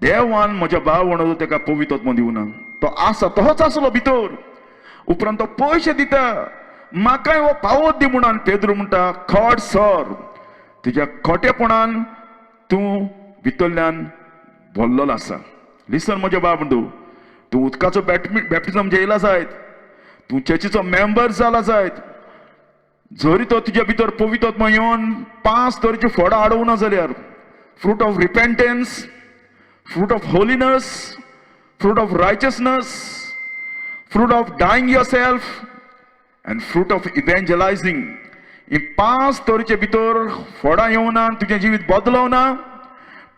देवान म्हज्या बाब म्हणून तेका पवित्र दिवना. तो आसा तोच आसलो भितर. उपरांत तो पयशे दिता, म्हाकाय हो पावत दी म्हणून. पेद्रू म्हणटा खट सर, तुज्या खोटेपणान तूं भितरल्यान भरलेलो आसा. लिसन म्हज्या बाब म्हणटू, तूं उदकाचो बॅप्टिझम जेयला जायत, तूं चर्चीचो मेंबर जाला जायत, जरी तो तुज्या भितर पवित्र येवन 5 तरेची फोडां हाडोवना जाल्यार fruit of repentance, fruit of holiness, fruit of righteousness, fruit of dying yourself and fruit of evangelizing, ही 5 तरेचे भितर फोडां येवना, तुजें जिवीत बदलवना,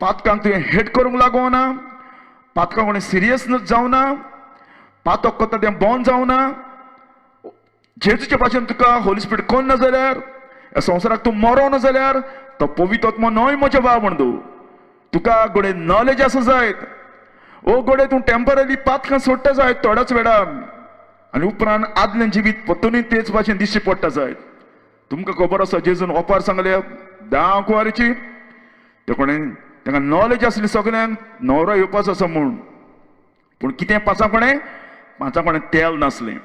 पातकांक तुवें हेट करूंक लागोना, पातकां कोणें सिरियसनेस जावना, पातक करता तें बंद जावना, जेजूचे भाशेन तुका होली स्पिरिट कोण ना जाल्यार, ह्या संवसाराक तूं मरोना जाल्यार तो पवित्र न्हय म्हज्या बाब म्हणटू. तुका घडये नॉलेज आसा जायत, ओ घडये तूं टेंपररी पातकां सोडटा जायत थोड्याच वेळान आनी उपरांत आदलें जिवीत परतूनय तेच भाशेन दिश्टी पडटा जायत. तुमकां खबर आसा जेजून ओपार सांगले 10 कुवारीची, ते कोणें तांकां नॉलेज आसली सगळ्यांक न्हवरो येवपाचो आसा म्हूण, पूण कितें पांचां कोणें तेल नासलें.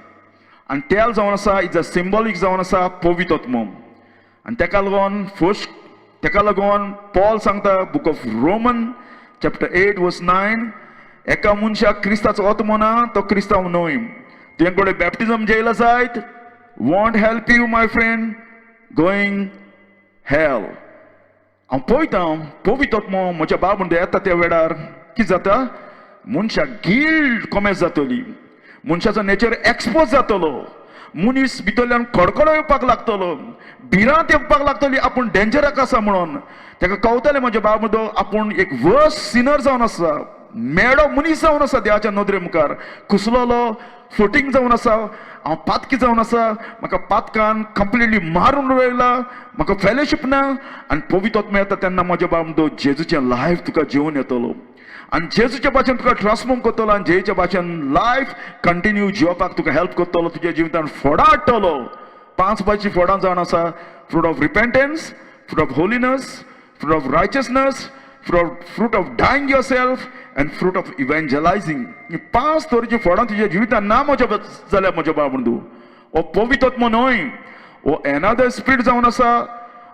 आनी तेल जावन आसा is a symbolic जावन आसा पवित्र. आनी तेका लागून फर्स्ट, तेका लागून पॉल सांगता book of Roman chapter 8 verse 9, एका मनशाक क्रिस्ताचो आत्मो ना तो क्रिस्तांव न्हय. तुवें कडेन बॅप्टिझम जेयला जायत, won't help you my friend, going hell. हांव पळयता पवित्र म्हज्या बाब म्हणटा येता त्या वेळार कितें जाता, मनशाक गिल्ड कॉमेस जातली, मनशाचो नेचर एक्सपोज जातलो, मनीस भितरल्यान कडकडो येवपाक लागतलो, भिरांत येवपाक लागतली आपूण डेंजराक आसा म्हणून. ताका कळटलें म्हज्या बाब म्हणटो आपूण एक वर्स सिनर जावन आसा, मेडो मनीस जावन आसा देवाच्या नदरे मुखार, कुसलोलो फटींग जावन आसा, हांव पातकी जावन आसा, म्हाका पातकान कंप्लिटली मारून उडयला, म्हाका फेलोशीप ना. आनी पवित्र येता तेन्ना म्हज्या बाब म्हणटो जेजूचें लायफ तुका जेवन येतलो आनी जेजूच्या भाशेन तुका ट्रान्सफॉर्म करतलो आनी जेजूच्या भाशेन लायफ कंटिन्यू जिवपाक तुका हेल्प करतलो, तुज्या जिवितान फोडां हाडटलो. 5 भायची फोडां जावन आसा, fruit of repentance, fruit of holiness, fruit of righteousness, fruit of dying yourself and fruit of evangelizing. ही 5 तरेची फोडां तुज्या जिवितान ना म्हज्या जाल्यार म्हज्या बाब म्हणटू हो पवित्र न्हय, हो एनादर स्पिरिट जावन आसा.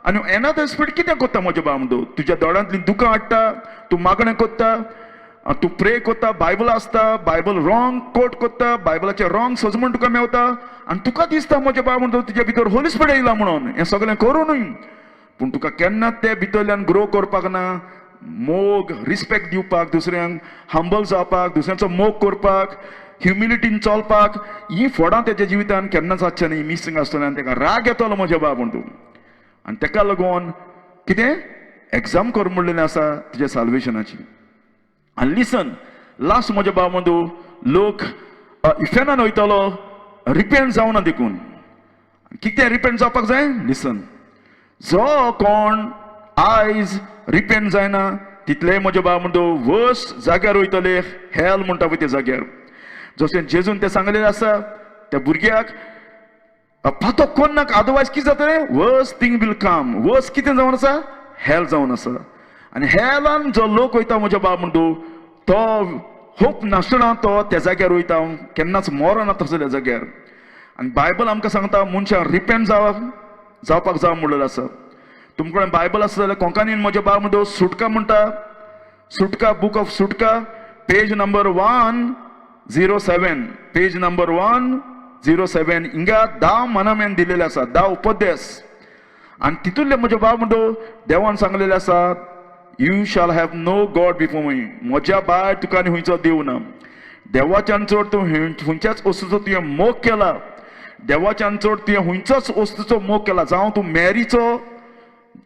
आनी एनादर स्पिरिट कितें करता म्हज्या बाब म्हणटू, तुज्या दोळ्यांतली दुकां हाडटा, तूं मागणें करता, तूं प्रे करता, बायबल आसता, बायबल रॉंग कोट करता, बायबलाचें रॉंग सजमण तुका मेवता आनी तुका दिसता म्हज्या बाब म्हणटो तुज्या भितर होली स्पिरिट येयला म्हणून. हें सगळें करूनय पूण तुका केन्ना ते भितरल्यान ग्रो करपाक ना, मोग रिस्पेक्ट दिवपाक, दुसऱ्यांक हंबल जावपाक, दुसऱ्यांचो मोग करपाक, ह्युमिलिटीन चलपाक, ही फोडां तेच्या जिवितान केन्ना जातचें न्ही. मिसिंग आसतलें आनी तेका राग येतलो म्हज्या बाब म्हणटू. आनी तेका लागून कितें एग्जाम कर म्हणलेलें आसा तुज्या साल्वेशनाची. आनी लिसन लास्ट म्हज्या बाब म्हणटू, लोक इफेनान वयतलो रिपेंट जावना देखून. कितें रिपेंट जावपाक जाय? लिसन, जो कोण आयज रिपेंट जायना तितले म्हज्या बाब म्हणटो वर्स जाग्यार वयतले, हेल म्हणटा पळय त्या जाग्यार. जशें जेजून तें सांगलेलें आसा त्या भुरग्याक पातो कोण नाका, अदरवायज कितें जातलें, वर्स थींग will come. वर्स कितें जावन आसा, हेल जावन आसा. आनी हेलान जो लोक वयता म्हज्या बाब म्हणटू तो होप नासतना तो त्या जाग्यार वयता, केन्नाच मरना तसो त्या जाग्यार. आनी बायबल आमकां सांगता मनशान रिपेंट जावपाक जाय म्हणलेलें आसा. तुमकां बायबल आसा जाल्यार कोंकणीन म्हज्या बाब म्हणटो सुटका म्हणटा, सुटका, बूक ऑफ सुटका, page number 107, page number 107. हिंगा 10 मनामेन दिलेले आसा, 10 उपदेश. आनी तितूंतले म्हज्या बाब म्हणटो देवान सांगलेलें आसा, you shall have no God before me. म्हज्या भायर तुका आनी खंयचो देव ना. देवाच्यान चड तूं खंयच्याच वस्तूचो तुवें मोग केला, देवाच्यान चड तुवें खंयचोच वस्तूचो मोग केला, जावं तूं मॅरीचो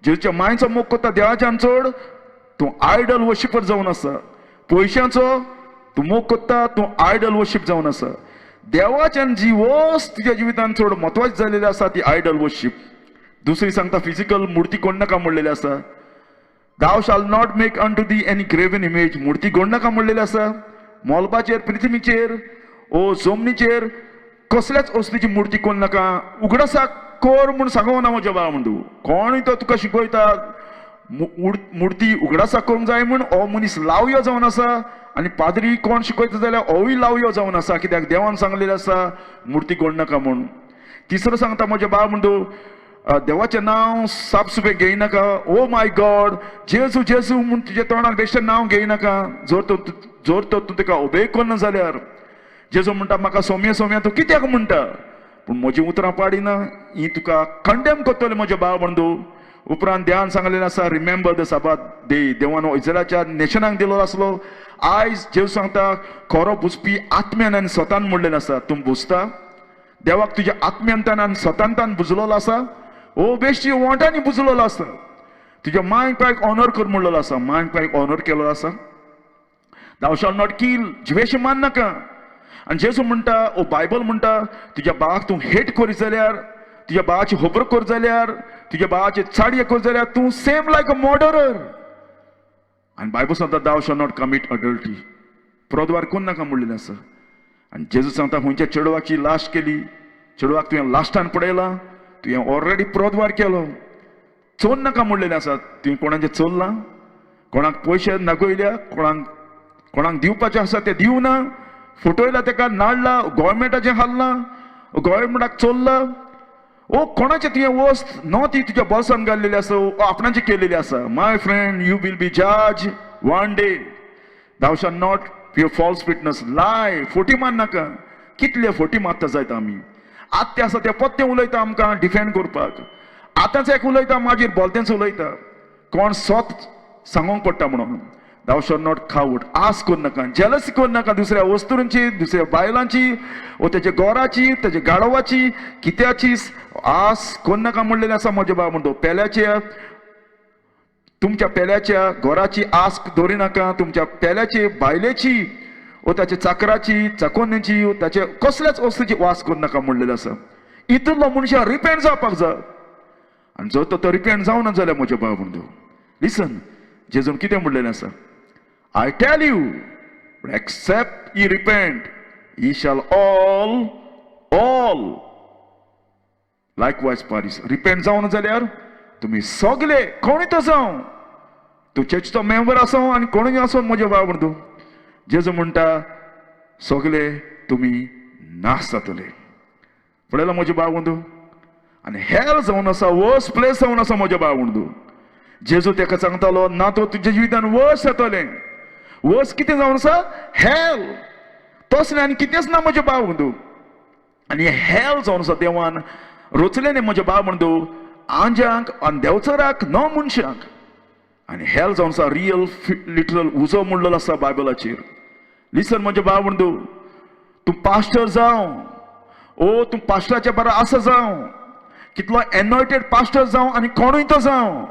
जेजूच्या मायचो मोग करता, देवाच्यान चड तूं आयडल वर्शिपर जावन आसा. पयशांचो तूं मोग करता, तूं आयडल वर्शीप जावन आसा. देवाच्यान जी वस्त तुज्या जिवितान चड म्हत्वाची जाल्लेली आसा ती आयडल वर्शीप. दुसरी सांगता फिजिकल मुर्ती कोण नाका म्हणलेली आसा. Thou shalt not make unto thee any graven image. मुर्ती कोण नाका म्हणलेली आसा. मोलबाचेर, पृथ्वीचेर ओ जमनीचेर कसल्याच वस्तूची मुर्ती कोण नाका. उगडासाक कर म्हूण सांगो ना म्हज्या बाबा म्हणू. कोणूय तो तुका शिकयता मुर्ती उगडासाक करूंक जाय म्हूण हो मनीस लावयो जावन आसा. आनी पाद्री कोण शिकयता जाल्यार होवूय लावयो जावन आसा, कित्याक देवान सांगलेलें आसा मुर्ती कोण नाका म्हूण. तिसरो सांगता म्हज्या बाबा म्हणटू देवाचें नांव साप सुपें घेयनाका. ओ my God, जेजू जेजू म्हूण तुज्या तोंडान बेश्टें नांव घेयनाका. जर तर तूं ताका ओबे करना जाल्यार जेजू म्हणटा म्हाका सोम्या सोम्या तूं कित्याक म्हणटा, पूण म्हजीं उतरां पाडिना, ही तुका कंडेम करतलें म्हज्या बाबा म्हणटू. उपरांत देवान सांगलेलें आसा रिमेंबर the Sabbath day. देवान इस्रायलाच्या नेशनाक दिलो आसलो. आयज जेजू सांगता खरो बुजपी आत्म्यान आनी स्वतान म्हणलेलें आसा. तूं बुजता देवाक तुज्या आत्म्यांतान आनी स्वतांतान बुजलोलो आसा, ओ बेश्टी वोंटांनी बुजलोलो आसा. तुज्या मांय पायक ऑनर कर म्हणलेलो आसा, मांय पायक ऑनर केलो आसा. दाव शाल not कील, जिवेशें मान नाका. आनी जेजू म्हणटा ओ बायबल म्हणटा तुज्या बाबाक तूं हेट करीत जाल्यार, तुज्या बाबाची खबर कर जाल्यार, तुज्या बाबाचे चाडये कर जाल्यार तूं सेम लायक अ मर्डरर. आनी बायबल सांगता thou shalt not commit adultery. प्रोद्वार कोण नाका म्हणलेलें आसा. आनी जेजू सांगता खंयच्या चेडवाची लास्ट केली, चेडवाक तुवें लास्टान पळयलां, तुवें ऑलरेडी प्रोद्वार केलो. चोर नाका म्हणलेलें आसा. तुवें कोणाचें चोरलां, कोणाक पयशे नागयल्या, कोणाक दिवपाचें आसा तें दिवना, फटयला तेका, नाडला, गोवोरमेंटाचें हाडलां, गोवोरमेंटाक चोरलां. ओ कोणाचें तुवें वस्त न्हू ती तुज्या बोल्सान घाल्लेली आसा, ओ आपणाचें केलेली आसा. My friend, you will be judge one day. Thou shalt not bear false witness. Lie, forty मान नाका. कितले फोटी मारता जायत आमी. आतां ते आसा ते पत्ते उलयता आमकां डिफेंड करपाक. आतांच एक उलयता, मागीर बोलतेंच उलयता. कोण सोत सांगोंक पडटा म्हणून. दाव शाल not खावट, आस करूं नाका, जेलसी करूं नाका दुसऱ्या वस्तूंची, दुसऱ्या बायलांची, ओ तेच्या गोराची, तेच्या गाडवाची, कित्याची आस करूं नाका म्हणलेलें आसा म्हज्या बाबा म्हणतो. पेल्याच्या तुमच्या पेल्याच्या गोराची आस दवरी नाका, तुमच्या पेल्याची बायलेची ओ ताच्या चाकराची, चाकोन्याची, ओ ताच्या कसल्याच वस्तूची वास करूं नाका म्हणलेलें आसा. इतलो मनशां रिपेंट जावपाक जाय. आनी जर तो रिपेंट जावना जाल्यार म्हज्या बाबा म्हणतो लिसन, जेजून कितें म्हणलेलें आसा, I tell you, but except ye repent, ye shall all likewise perish. Repent जावना जाल्यार तुमी सगले कोणूय तो जावं, तूं चर्चचो मेंबर आसो आनी कोणूय आसो म्हज्या बाबा म्हणतो, जेजू म्हणटा सगले तुमी नाश जातले. पळयला म्हज्या बाबा म्हणतो. आनी हेल जावन आसा, वर्स प्लेस जावन आसा म्हज्या बाबा म्हणतो. जेजू तेका सांगतालो ना तो तुज्या जिवितान वर्स येतलें. वर्स कितें जावन आसा, हेल. तसलें आनी कितेंच ना म्हज्या बाबा म्हणतो. आनी हेल जावन आसा देवान रचलें न्ही म्हज्या बाबा म्हणतो आंज्यांक आनी देंवचाराक न मनशांक. आनी हेल जावन आसा रियल लिटरल उजो म्हणलेलो आसा बायबलाचेर. लिसन म्हज्या बाबा म्हणतो, तूं पास्टर जावं, ओ तूं पास्टराच्या बरा आसा जावं, कितलो एनॉयटेड पास्टर जावं आनी कोणूय तो जावं,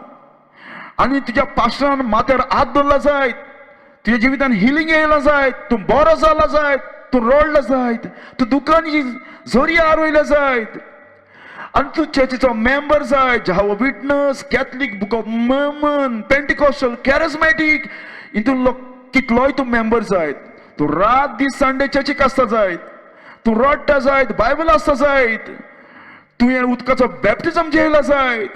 आनी तुज्या पास्टरान माथ्यार हात दवरला जायत, तुज्या जिवितान हिलींग येयला जायत, तूं बरो जाला जायत, तूं रडला जायत, तूं दुकानी जोरी आरयला जायत, आनी तूं चर्चीचो मेंबर जायत, Jehovah Witness, Catholic, Book of Mormon, Pentecostal, Charismatic, हितून कितलोय तूं मेंबर जायत, तूं रात दीस संडे चर्चीक आसता जायत, तूं रडटा जायत, बायबल आसता जायत, तुवें उदकाचो बॅप्टिजम जेयला जायत,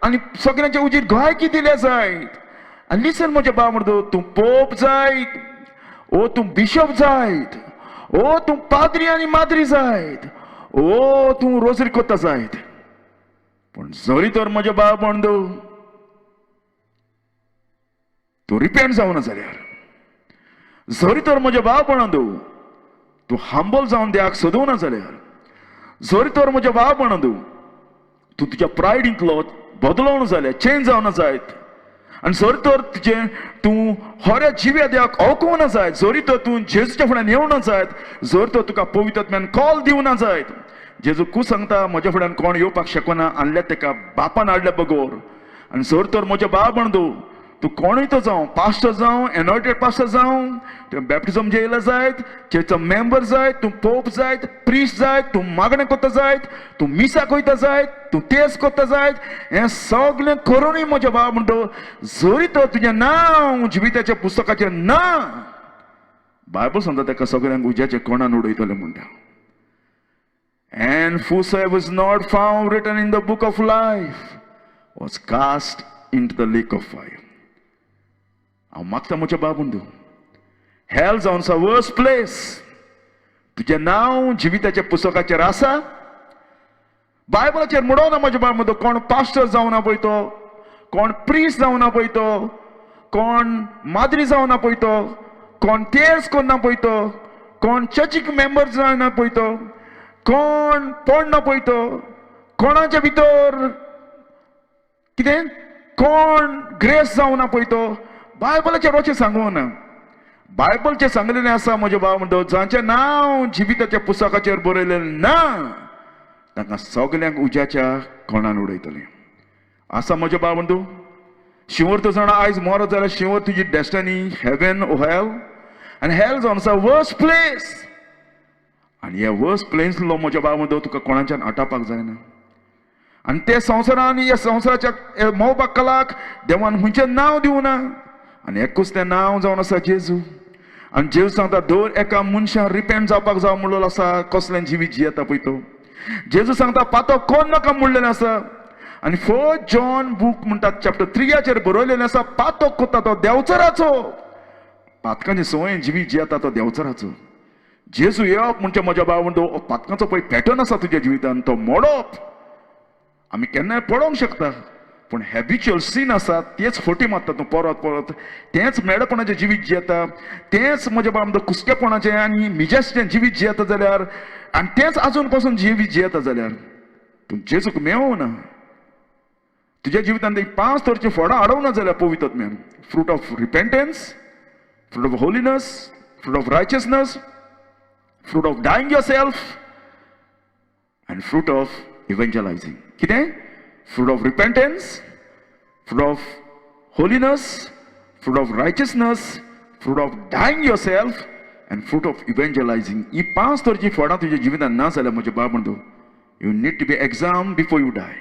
आनी सगळ्यांच्या उजीर गायकी दिल्या जायत. आनी लिसन म्हज्या बाबा म्हणतो, तूं पोप जायत, ओ तूं बिशप जायत, ओ तूं पाद्री आनी माद्री जायत, ओ तूं रोजरी कोत्ता जायत, पूण जरी तर म्हज्या बाबा म्हणतो तूं रिपेंट जावना जाल्यार, जरी तर म्हज्या बाबा म्हणतो तूं हंबल जावन देवाक सोदूना जाल्यार, जरी तर म्हज्या बाबा म्हणतो तूं तुज्या प्रायडींतलो बदलोवना जाल्यार, चेंज जावना जायत, आनी जर तर तुजें तूं हऱ्या जिव्या देवाक अवकोवना जायत, जरी तर तूं जेजूच्या फुड्यान येवना जायत, जर तर तुका पवित्र आत्म्यान कॉल दिवना जायत, जेजू कू सांगता म्हज्या फुड्यान कोण येवपाक शकना आणल्या तेका बापान हाडल्या बगोर. आनी जर तर म्हज्या बाबा म्हणतो तूं कोणूय तो जावं, पास्टर जावं, एनॉयटेड पास्टर जावं, तुवें बॅप्टिजम जेयला जायत, चर्चचो मेंबर जायत, तूं पोप जायत, प्रिस्ट जायत, तूं मागणें करता जायत, तूं मिसाक वयता जायत, तूं तेज करता जायत, हें सगळें करुनूय म्हज्या बाबा म्हणटा जरी तर तुजें नांव जिविताच्या पुस्तकाचेर ना, बायबल सांगता ताका सगळ्यांक उज्याच्या कोणान उडयतलें म्हणटा. And whosoever was not found written in the book of life was cast into the lake of fire. हांव मागता म्हज्या बाबून तूं हेल जावन आसा वर्स प्लेस. तुजें नांव जिविताच्या पुस्तकाचेर आसा, बायबलाचेर म्हणोना म्हज्या बाब म्हणतो कोण पास्टर जावना पळय तो, कोण प्रिस्ट जावना पळय तो, कोण माद्री जावना पळय तो, कोण तेर्स करना पळय तो, कोण चर्चीक मेंबर जायना पळय तो, कोण पडना पळय तो, कोणाच्या भितर कितें कोण ग्रेस जावना पळय तो. बायबलाचेर अशें सांगू ना. बायबलचें सांगलेलें आसा म्हज्या बाबा म्हणटा जांचें नांव जिविताच्या पुस्तकाचेर बरयलेलें ना तांकां सगल्यांक उज्याच्या कोणान उडयतलें. आसा म्हज्या बाबा म्हणटा शिंवर तूं जाणा आयज मरत जाल्यार शिंवर तुजी डेस्टनी हेवन ओ हेल, आनी हेल जावन आसा वर्स प्लेस. आनी ह्या वर्स प्लेसलो म्हज्या बाबा म्हणटा तुका कोणाच्यान आटापाक जायना. आनी ते संवसारान ह्या संवसाराच्या मोवपाक कलाक देवान खंयचें नांव दिवना आनी एकूच तें नांव जावन आसा जेजू. आनी जेजू सांगता दर एका मनशान रिपेंट जावपाक जाव म्हणलेलो आसा, कसलें जिवीत जियेता पळय तो. जेजू सांगता पातो कोण नाका म्हणलेलें आसा. आनी फर्स्ट जॉन बूक म्हणटात चॅप्टर 3 बरयलेलें आसा पातो कोता तो देंवचाराचो, पातकांची संवय जिवीत जियेता तो देंवचाराचो. जेजू येवप म्हणजे म्हज्या बाबा म्हणतो पातकांचो पळय पॅटर्न आसा तुज्या जिवितान तो मोडप. आमी केन्नाय पडोवंक शकता पूण हॅबिच्युअल सीन आसा तेच फटी मारता तूं परत परत, तेंच मेडपणाचें जिवीत जियेता, तेंच म्हज्या बाबा म्हणटा कुसकेपणाचें आनी मिजेसचें जिवीत जियेता जाल्यार, आनी तेंच आजून पासून जिवीत जियेता जाल्यार तूं जेजूक मेळना. तुज्या जिवितान ती 5 तरेचीं फळां हाडोवना जाल्यार पवित्र fruit of repentance, fruit of holiness, fruit of righteousness, fruit of dying yourself and fruit of evangelizing. कितें? Fruit of repentance, fruit of holiness, fruit of righteousness, fruit of dying yourself and fruit of evangelizing. ही 5 तरेचीं फळां तुज्या जिवितान ना जाल्यार म्हज्या बाब म्हणतो you need to be exam before you die.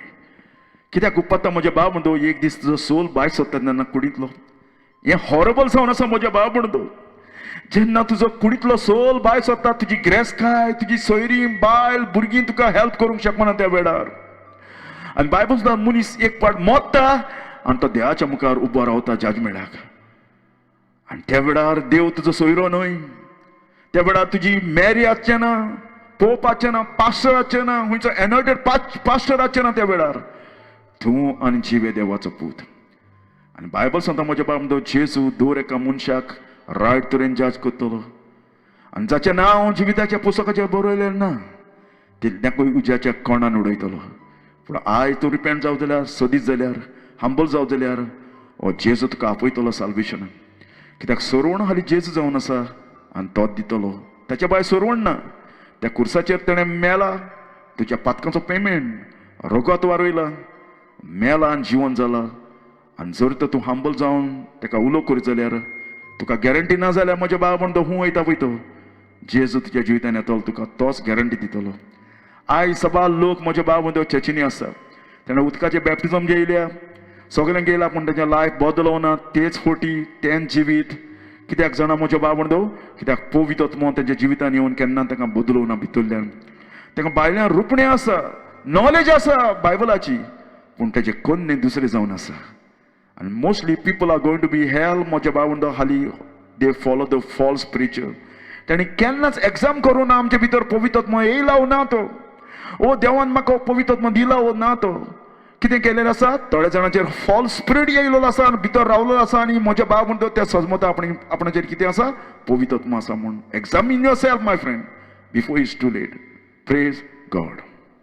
कित्याक उपत्ता म्हज्या बाब म्हणतो एक दीस तुजो सोल भायर सोदता तेन्ना कुडींतलो. हें हॉरेबल जावन आसा म्हज्या बाब म्हणतो. जेन्ना तुजो कुडींतलो सोल भायर सोदता तुजी ग्रेसकाय, तुजी सोयरी, बायल, भुरगीं तुका हेल्प करूंक शकना त्या वेळार. आनी बायबल सुद्दां मनीस एक पाट मोडटा आनी तो देवाच्या मुखार उबो रावता जजमेंटाक. आनी त्या वेळार देव तुजो सोयरो न्हय, त्या वेळार तुजी मॅरी आसचें ना, पोप आसचें ना, पास्टर आसचें ना, खंयचो एनॉयटेड पास्टर आसचें ना. त्या वेळार तूं आनी जिवे देवाचो पूत. आनी बायबल सांगता म्हज्या बाब म्हणटा जेजू दर एका मनशाक रायट तरेन जज करतलो. आनी जाचें नांव जिविताच्या पुस्तकाचेर बरयलें ना तितल्याकूय उज्याच्या कोणान उडयतलो. पूण आयज तूं रिपेंट जावं जाल्यार, सदीत जाल्यार, हंबल जावं जाल्यार हो जेजू तुका आपयतलो साल्वेशनाक. कित्याक सरवण हालीं जेजू जावन आसा आनी तोच दितलो. ताच्या भायर सरवण ना. त्या कुर्साचेर तेणें मेला, तुज्या पातकांचो पेमेंट रोगत वारयला, मेला आनी जिवन जाला. आनी जर तर तूं हंबल जावन ताका उलो करीत जाल्यार तुका गॅरंटी ना जाल्यार म्हज्या बाबा म्हणटा हूं वयता पळय तो जेजू तुज्या जिवितान येतलो, तुका तोच गॅरंटी दितलो. आयज सबार लोक म्हज्या बाबा म्हणटा चर्चिनी आसा, तेणें उदकाचें बॅप्टिजम घेयल्या, सगळ्यांक घेयला, पूण तेजें लायफ बदलोना, तेच फोटी तेंच जिवीत. कित्याक जाणा म्हज्या बाबा म्हणटा? कित्याक पवित्र आत्मो तेज्या जिवितान येवन केन्ना तांकां बदलोवना भितरल्यान. तांकां भायल्यान रुपणें आसा, नॉलेज आसा बायबलाची, पूण तेजें कोन्ने दुसरें जावन आसा. आनी mostly people are going to be hell म्हज्या बाबा म्हणटा हालीं they follow the false preacher. ताणें केन्नाच एग्जाम करूं ना आमचे भितर पवित्र आत्मो येयला ना तो, ओ देवान म्हाका पवित्र आत्मो दिला ओ ना तो. कितें केलेलें आसा, थोड्या जाणांचेर फॉल्स स्पिरीट येयलेलो आसा आनी भितर रावलेलो आसा. आनी म्हज्या बाब म्हणटा त्या सजमता आपणाचेर कितें आसा, पवित्र आत्मो आसा म्हूण. Examine yourself my friend before is too late. Praise God.